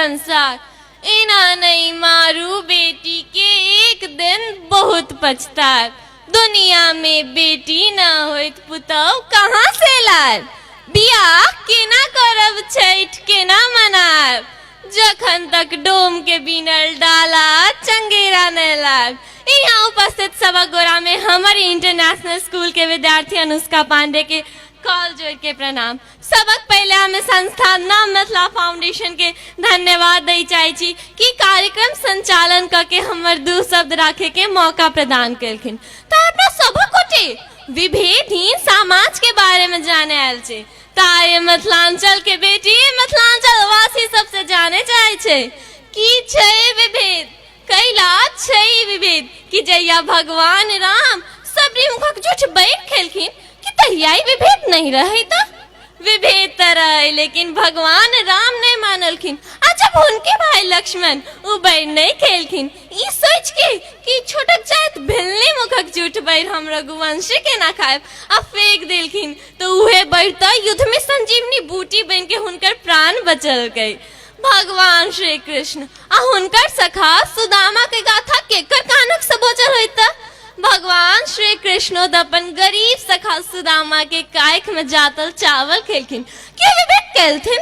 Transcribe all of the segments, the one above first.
संसार। एना नहि मारू बेटी के, एक दिन बहुत पछताएब। दुनिया में बेटी न होइत पुतहु कहाँ से लायब? बियाह केना करब, छठि केना मनायब, जखन तक डोम के बीनल डाला चंगेरा नहि लायब। यहाँ उपस्थित सबक गोरा में हमर इंटरनेशनल स्कूल के विद्यार्थी अनुष्का पांडे के कॉल जोड़ के प्रणाम। सबक पहले हमें संस्था नाम मिथिला फाउंडेशन के धन्यवाद दै चाहे छी कि कार्यक्रम संचालन करके हमर दू शब्द राखे के मौका प्रदान केलखिन। तऽ अपना सबक गोटे विभेदहीन समाज के बारे में जाने आयल छै, ताय मिथिलांचल के बेटी मिथिलांचल वासी सबसे जाने चाहे छै की छै विभेद, कैला छै विभेद कि जहिया भगवान राम सबरी मुखक झूठ बैठ खेलखिन कि तहिया ई विभेद नहीं रहे? तऽ विभेद तऽ रहे, लेकिन भगवान राम नहीं मानलखिन। आ जब हुनके भाई लक्ष्मण उ बैर नहीं खेलखिन ई सोच के कि छोटक जात भेलने मुखक झूठ बैर हम रघुवंशी के ना खायब, आ फेंक देलखिन, तो उहे बैर तऽ युद्ध में संजीवनी बूटी बन के हुनकर प्राण बचल गई। भगवान श्री कृष्ण आ हुनकर सखा सुदामा के गाथा केकर कानक से बोचल होइत? भगवान श्री कृष्ण अपन गरीब सखा सुदामा के कायख में जातल चावल खेलखिन, के विभेद केलथिन?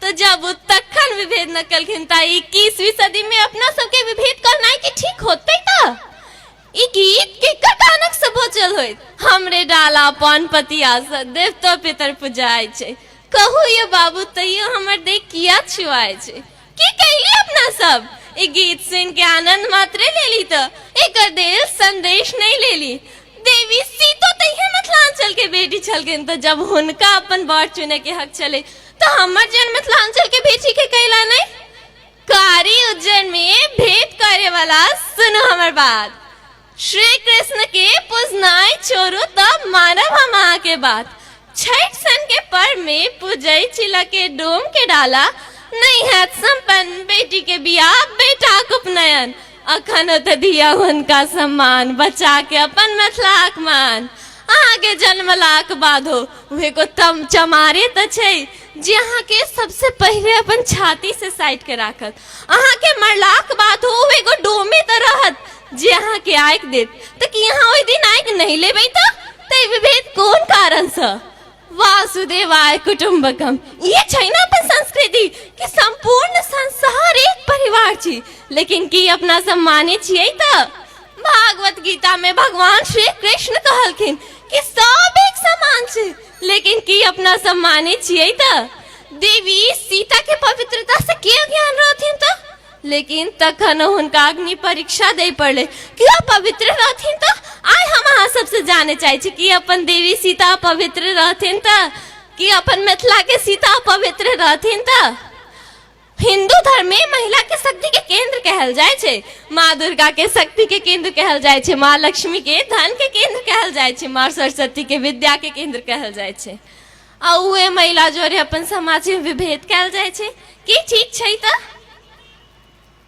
तऽ जब ओ तखन विभेद न केलखिन तऽ 21वीं सदी में अपना सबके विभेद करनाइ की ठीक होतै? तऽ ई गीत केकर कानक से बचल होइत? हमरे डाला पान पतिया से देवतो पितर पुजाय छै, कहू ये बाबू तैयो हमर देह किया छुआय छै? की कहली अपना सब ई गीत सुन के आनंद मात्रे लेली तऽ एकर देल संदेश नहीं लेली। देवी सीतो तहिया मिथिलांचल के बेटी छलखिन, तऽ जब हुनका अपन बर चुने के हक छलै तऽ हमर जन मिथिलांचल के बेटी के कैला नहीं? कारी उज्जर में भेद करे वाला सुनो हमर बात, श्री कृष्ण के पूजनाइ छोड़ू तब मानब हम अहाँ के बात। छठ सन के पर्व में पूजै छिला के डोम के डाला, नहीं हैत संपन्न बेटी के बियाह बेटाक उपनयन। अखन तऽ दिया हुनका सम्मान, बचा के अपन मिथिलाक मान। अहाँके जन्मलाक बादो उहे को तम चमारे तऽ छै जे अहाँके सबसे पहिले अपन छाती से साइड के राखत। अहाँके मरलाक बाद ओ एगो डोमे तऽ रहत जे अहाँके आँखि देत, तऽ की अहाँ ओहि दिन आँखि नहि लेबै? तऽ विभेद कोन कारणसँ? वासुदेवाय कुटुम्बकम, ये छै ने अपन संस्कृति कि संपूर्ण संसार एक परिवार छी, लेकिन की अपना सब माने छियै? तऽ भागवत गीता में भगवान श्री कृष्ण कहलखिन कि सब एक समान छै, लेकिन की अपना सब माने छियै? तऽ देवी सीता के पवित्रता से के ज्ञान रहथिन तऽ, लेकिन तखन हुनका अग्नि परीक्षा दै पड़लै कि ओ पवित्र रहथिन। तऽ आइ हम अहाँ सबसे जाने चाहै छी कि अपन देवी सीता पवित्र रहथिन तऽ, कि अपन मिथिला के सीता पवित्र रहथिन? तऽ हिंदू धर्म में महिला के शक्ति के केंद्र कहल जाइ छै, माँ दुर्गा के शक्ति के केंद्र कहल जाइ छै, माँ लक्ष्मी के धन के केंद्र कहल जाइ छै, माँ सरस्वती के विद्या के केंद्र कहल जाइ छै, आ उहे महिला जोरे अपन समाज में विभेद कयल जाइ छै, की ठीक छै? तऽ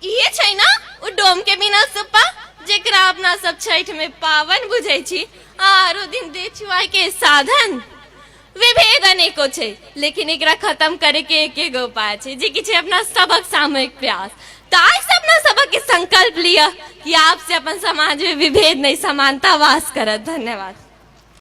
इहे छै ने ओ डोम के बिना सुप्पा, जेकरा अपना सब छठि में पावन बुझै छी, आरो दिन दे छुआय के साधन। विभेद अनेको छै, लेकिन एकरा खत्म करे के एक एगो उपाय छै, जे कि छै अपना सबक सामूहिक प्रयास। तऽ आइ से अपना सबक के संकल्प लिअ कि आपसे अपन समाज में विभेद नहीं, समानता वास करत। धन्यवाद।